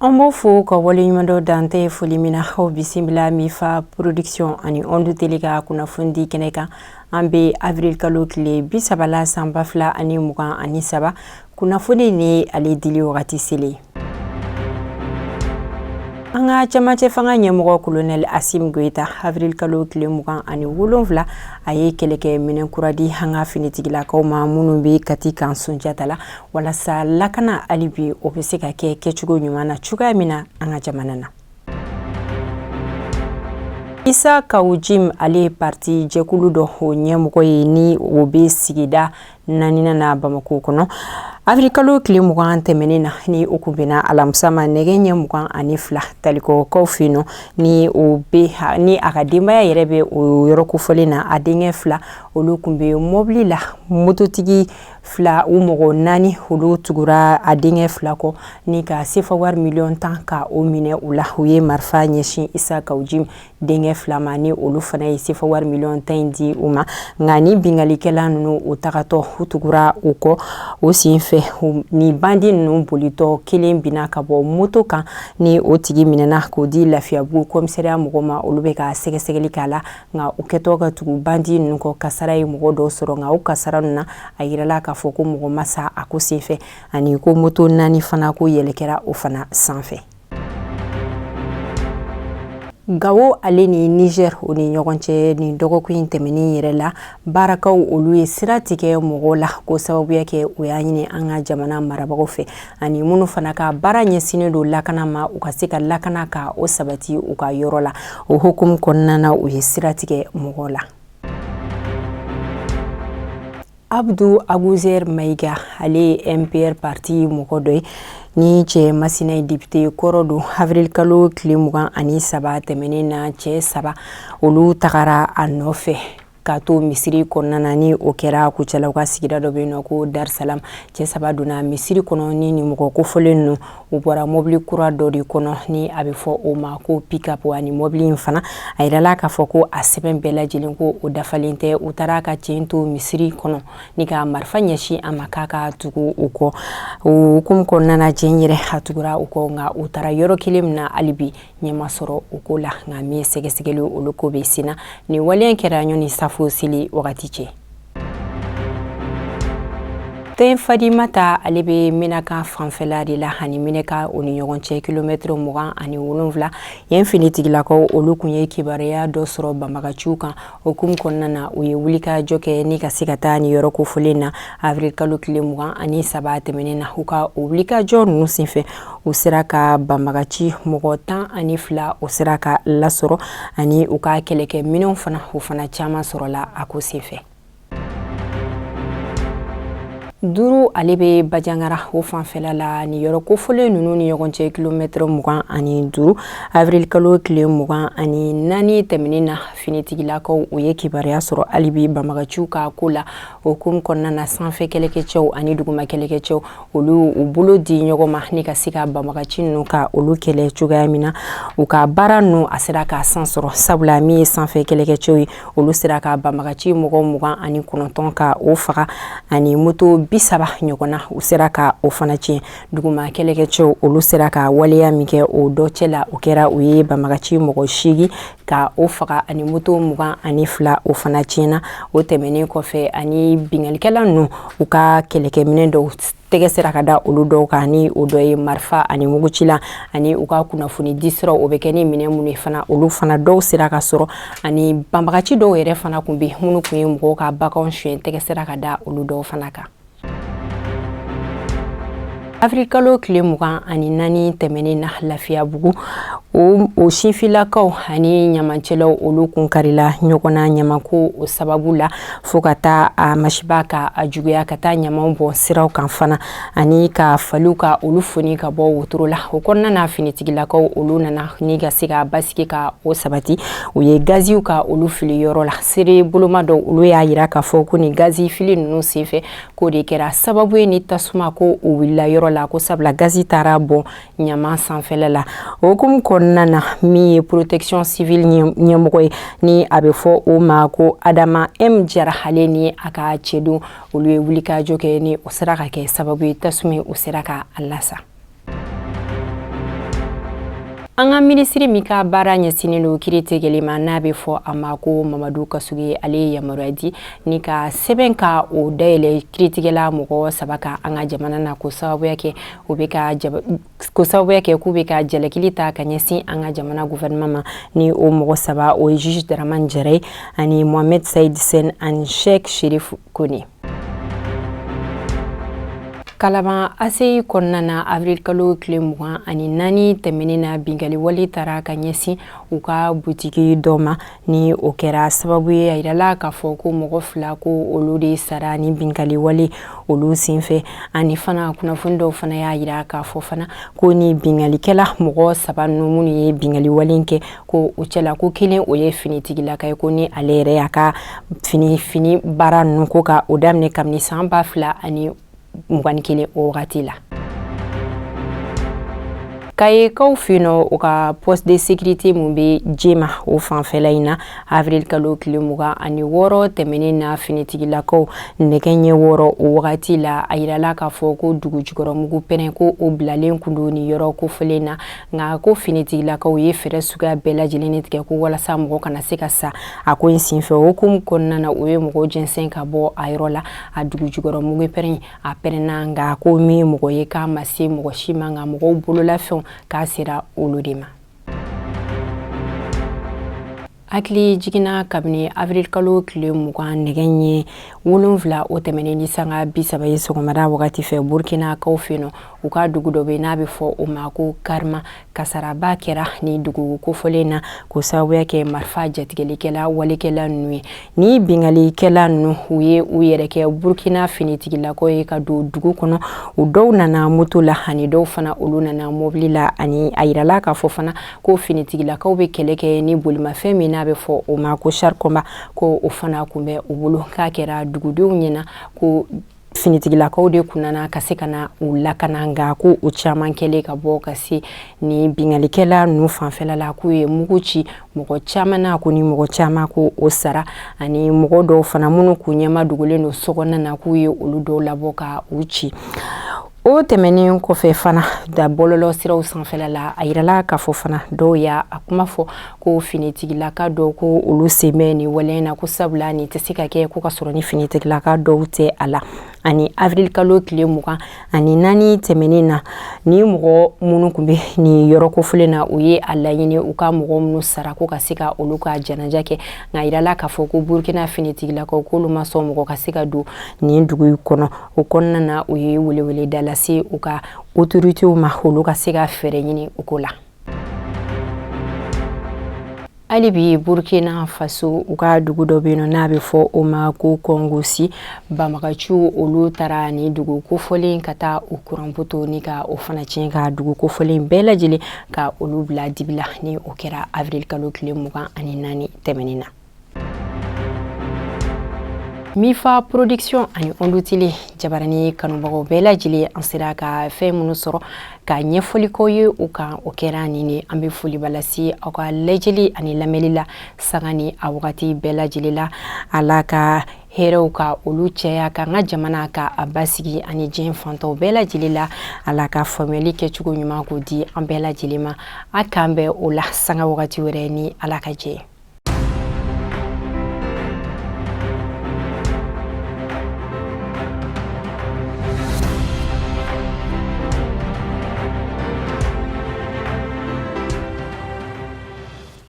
An b'o fo ka waleɲumandɔn dan tɛ foli min na. Aw bisimila Mifa Production ani Onde Télé ka kunnafoni kɛnɛ kan. An bɛ avril kalo tile 30 la, san 2023. Kunnafoni ni ale dili wagati selen. An ka cɛmancɛ fanga ɲɛmɔgɔ, colonel Assimi Goïta, avril kalo tile 27, a ye kɛlɛkɛ minɛn kura di an ka finitigilakaw ma minnu bɛ Kati kan Sunjata la, walasa lakana hali bi o bɛ se ka kɛ kɛcogo ɲuman na cogoya min na an ka jamana na. Issa Kaou Djim, ale ye parti jɛkulu dɔ o ɲɛmɔgɔ ye, ni o bɛ sigida naaninan na Bamako kɔnɔ. Avril kalo tile 20 tɛmɛnen na, ni o kun bɛnna alamisa ma nɛgɛ ɲɛ 22, Talikɔkaw fɛ yen nɔ, ni o bɛ ni a ka denbaya yɛrɛ bɛ o yɔrɔ kofɔlen na, a denkɛ fila, olu kun bɛ mɔbili la. Mototigi fila, u mɔgɔ naani, olu tugura a denkɛ fila kɔ ni ka sefa wari miliyɔn 10 ka o minɛ u la. U ye marifa ɲɛsin Issa Kaou Djim denkɛ fila ma, ni olu fana ye sefa wari miliyɔn 10 in di u ma. Nka ni binkalikɛla ninnu u tagatɔ, u tugura u kɔ. O sen fɛ, ni bandi ninnu bolitɔ, kelen binna ka bɔ moto kan, ni o tigi minɛna k'o di Lafiyabugu commissariat mɔgɔ ma. Olu bɛ ka sɛgɛsɛgɛli k'a la. Nka u kɛtɔ ka tugu bandi ninnu kɔ, kasara ye mɔgɔ dɔw sɔrɔ. Nka o kasara ninnu na, a yirala k'a fɔ ko mɔgɔ ma sa a ko senfɛ, ani ko moto naani fana ko yɛlɛ kɛra o fana sanfɛ. Gawo ale ni Niger o ni ɲɔgɔn cɛ, nin dɔgɔkun in tɛmɛnen yɛrɛ la, baarakaw olu ye sira tigɛ mɔgɔw la, ko sababuya kɛ o y'a ɲini an ka jamana marabagaw fɛ, ani minnu fana ka baara ɲɛsinnen don lakana ma, u ka se ka lakana ka o sabati u ka yɔrɔ la. O hukumu kɔnɔna na, u ye sira tigɛ mɔgɔw la. Abdou Abouzer Maïga, ale ye MPR parti mɔgɔ dɔ ye, ni cɛ Masina ye député kɔrɔ don. Avril kalo tile 23 tɛmɛnen na, cɛ saba olu tagara a nɔfɛ k'a to misiri kɔnɔna na, ni o kɛra Kucala ka sigida dɔ bɛ yen nɔ ko Dar Salam. Cɛ saba donna misiri kɔnɔ ni nin mɔgɔ kofɔlen ninnu. U bɔra mobili kura dɔ de kɔnɔ, ni a bɛ fɔ o ma ko pick-up. Ani mobili in fana, a yirala k'a fɔ ko a sɛbɛn bɛɛ lajɛlen ko o dafalen tɛ. U taara ka cɛ to misiri kɔnɔ ni ka marifa ɲɛsin a ma k'a ka tugu u kɔ. O hukumu kɔnɔna na, cɛ in yɛrɛ a tugura u kɔ. Nka u taara yɔrɔ kelen min na, hali bi ɲɛ ma sɔrɔ o ko la. Nka min ye sɛgɛsɛgɛli, olu ko bɛ sen na. Nin waleya kɛra ɲɔni safo seli wagati cɛ. Ten Fadimata, ale bɛ Menaka fanfɛla de la, ani Menaka o ni ɲɔgɔn cɛ kilomɛtɛrɛ 27. Yen finitigilakaw olu kun ye kibaruya dɔ sɔrɔ banbagaciw kan. O hukumu kɔnɔna na, u ye wulikajɔ kɛ ni ka se ka taa nin yɔrɔ kofɔlen na avril kalo tile 23 tɛmɛnen na. U ka o wulikajɔ ninnu senfɛ, u sera ka banbagaci mɔgɔ 12, o sera ka lasɔrɔ, ani u ka kɛlɛkɛ minɛnw fana, o fana caman sɔrɔla a ko senfɛ. Duuru, ale bɛ Bajangara o fanfɛla la. Ni yɔrɔ kofɔlen ninnu ni ɲɔgɔn cɛ kilomɛtɛrɛ 25. Avril kalo tile 24 tɛmɛnen na, finitigilakaw u ye kibaruya sɔrɔ hali bi banbagaciw ka ko la. O hukumu kɔnɔna na, sanfɛ kɛlɛkɛcɛw ani duguma kɛlɛkɛcɛw, olu u bolo di ɲɔgɔn ma ni ka se ka banbagaci ninnu ka olu kɛlɛ cogoya min na. U ka baara ninnu a sera ka san sɔrɔ, sabula min ye sanfɛ kɛlɛkɛcɛw ye, olu sera ka banbagaci mɔgɔ 29 ka o faga, ani moto 30 ɲɔgɔn na, u sera ka o fana tiɲɛ. Duguma kɛlɛkɛcɛw, olu sera ka waleya min kɛ, o dɔ cɛ la, o kɛra u ye banbagaci mɔgɔ 8 ka o faga, ani moto 22, o fana tiɲɛna. O tɛmɛnen kɔfɛ, ani binkalikɛla ninnu u ka kɛlɛkɛminɛ dɔw tɛgɛ sera ka da olu dɔw kan, ni o dɔ ye marifa ani mugucila, ani u ka kunnafoni di siraw, o bɛ kɛ ni minɛn minnu ye fana, olu fana dɔw sera ka sɔrɔ. Ani banbagaci dɔw yɛrɛ fana kun bɛ minnu kun ye mɔgɔw ka baganw suɲɛ, tɛgɛ sera ka da olu dɔw fana kan. Avril kalo tile 24 tɛmɛnen na, Lafiyabugu o sinfilakaw ani ɲamancɛlaw, olu kun karila ɲɔgɔn na ɲamako o sababu la, fo ka taa a masiba ka a juguya ka taa ɲamaw bɔn siraw kan fana, ani ka faliw ka olu foni ka bɔ wotoro la. O kɔnɔna na, finitigilakaw olu nana ni ka se ka basigi ka o sabati. U ye gaziw ka olu fili yɔrɔ la. Seere boloma dɔw, olu y'a yira k'a fɔ ko nin gazi fili ninnu senfɛ, k'o de kɛra sababu ye ni tasuma ko o wulila yɔrɔ la, ko sabula gazi taara bɔn ɲama sanfɛla la. O hukumu kɔnɔna na, min ye protection civile ɲɛmɔgɔ ye, ni a bɛ fɔ o ma ko Adama M Jara, ale ni a ka cɛdenw, olu ye wulikajɔ kɛ, ni o sera ka kɛ sababu ye tasuma o sera ka a lasa. An ka minisiri min ka baara ɲɛsinnen don kiri tigɛli ma, n'a bɛ fɔ a ma ko Mamadu Kasuge, ale ye yamaruya di ni ka sɛbɛn ka o dayɛlɛ kiritigɛla mɔgɔ 3 kan an ka jamana na, ko sababuya kɛ u bɛ ka ko sababuya kɛ k'u bɛ ka jalakili ta ka ɲɛsin an ka jamana gouvernement ma. Ni o mɔgɔ 3, o ye juge Dramane Jara ye ani Mohamed Saïd Sène ani Sheikh Sherif Kone. Kalaban ACI kɔnɔna na, avril kalo tile 24 tɛmɛnen na, binkanni wale taara ka ɲɛsin u ka butigi dɔ ma, ni o kɛra sababu ye a yirala k'a fɔ ko mɔgɔ 2, ko olu de sara ni binkanni wale olu senfɛ. Ani fana, kunnafoni dɔw fana y'a yira k'a fɔ fana ko ni binkannikɛla mɔgɔ 3 ninnu minnu ye binkanni wale kɛ, ko u cɛla ko kelen, o ye finitigilaka ye, ko ni ale yɛrɛ y'a ka fini baara ninnu ko ka o daminɛ kabini san 2021 o wagati la. Kayekaw fɛ yen nɔ, u ka poste de sécurité mun bɛ Jema, o fanfɛla in na, avril kalo tile 26 tɛmɛnen na, finitigilakaw nɛgɛ ɲɛ 6 o wagati la, a yirala k'a fɔ ko dugu jukɔrɔmugu pɛrɛn, ko o bilalen kun don nin yɔrɔ kofɔlen na. Nka ko finitigilakaw ye fɛɛrɛ suguya bɛɛ lajɛlen tigɛ ko walasa mɔgɔ kana se ka sa a ko in senfɛ. O hukumu kɔnɔna na, u ye mɔgɔw jɛnsɛn ka bɔ a yɔrɔ la. A dugu jukɔrɔmugu pɛrɛn a pɛrɛnna, nka ko min mɔgɔ ye k'a ma se mɔgɔ si ma, nka mɔgɔw bololafɛnw k'a sera olu de ma. Hakili jiginna, kabini avril kalo tile 20 nɛgɛ ɲɛ 7 o tɛmɛnen ni sanga 30 ye sɔgɔmada wagati fɛ, Burkinakaw fɛ yen nɔ, u ka dugu dɔ bɛ n'a bɛ fɔ o ma ko Karma, kasaraba kɛra ni dugu kofɔlen na, ko sababuya kɛ marifa jatigɛlikɛla walekɛla ninnu ye. Ni binkannikɛla ninnu, u ye u yɛrɛ kɛ Burkina finitigilakaw ye ka don dugu kɔnɔ. U dɔw nana moto la, ani dɔw fana, olu nana mobili la. Ani a yirala k'a fɔ fana ko finitigilakaw bɛ kɛlɛ kɛ ni bolimafɛn min n'a bɛ fɔ o ma ko char combat, ko o fana kun bɛ u bolo. K'a kɛra dugudenw ɲɛna ko finitigilakaw de kun nana ka se ka na u lakana, nka ko u caman kɛlen ka bɔ ka se ni binkannikɛla ninnu fanfɛla la, k'u ye mugu ci mɔgɔ caman na, ko ni mɔgɔ caman ko o sara, ani mɔgɔ dɔw fana minnu k'u ɲɛma dogolen don sokɔnɔna na, k'u ye olu dɔw labɔ ka u ci. O tɛmɛnen kɔfɛ fana, da bɔlɔlɔ siraw sanfɛla la, a yirala k'a fɔ fana dɔw y'a a kuma fɔ ko finitigilaka dɔw, ko olu sen bɛ nin wale in na, ko sabula nin tɛ se ka kɛ ko ka sɔrɔ ni finitigilaka dɔw tɛ a la. Ani avril kalo tile 24 tɛmɛnen na, ni mɔgɔ minnu tun bɛ nin yɔrɔ kofɔlen na, u ye a laɲini u ka mɔgɔ minnu sara, ko ka se ka olu ka janaja kɛ. Nka a yirala k'a fɔ ko Burkina finitigilakaw k'olu ma sɔn mɔgɔ ka se ka don nin dugu kɔnɔ. O kɔnɔna na, u ye weleweleda lase u ka autorités ma, olu ka se ka fɛɛrɛ ɲini o ko la. Hali bi Burkina Faso, u ka dugu dɔ bɛ yen nɔ n'a bɛ fɔ o ma ko Kɔngosi, banbagaciw olu taara ni dugu kofɔlen ka taa o kuran poto ni ka o fana tiɲɛ, ka dugu kofɔlen bɛɛ lajɛlen ka olu bila dibi la. Ni o kɛra avril kalo tile 24 tɛmɛnen na. Mifa Production ani Ondu Télé jabarani kanubagaw bɛɛ lajɛlen, an sera ka fɛn minnu sɔrɔ ka ɲɛfɔli k'aw ye o kan, o kɛra nin de. An bɛ foliba lase aw ka lajɛli ani lamɛnli la sanga ni a wagati bɛɛ lajɛlen la. Ala ka hɛrɛw ka olu caya, ka n ka jamana ka a basigi, ani diɲɛ fantaw bɛɛ lajɛlen la. Ala ka faamuyali kɛcogo ɲuman k'o di an bɛɛ lajɛlen ma. A k'an bɛn o la sanga wagati wɛrɛ ni Ala ka jɛ.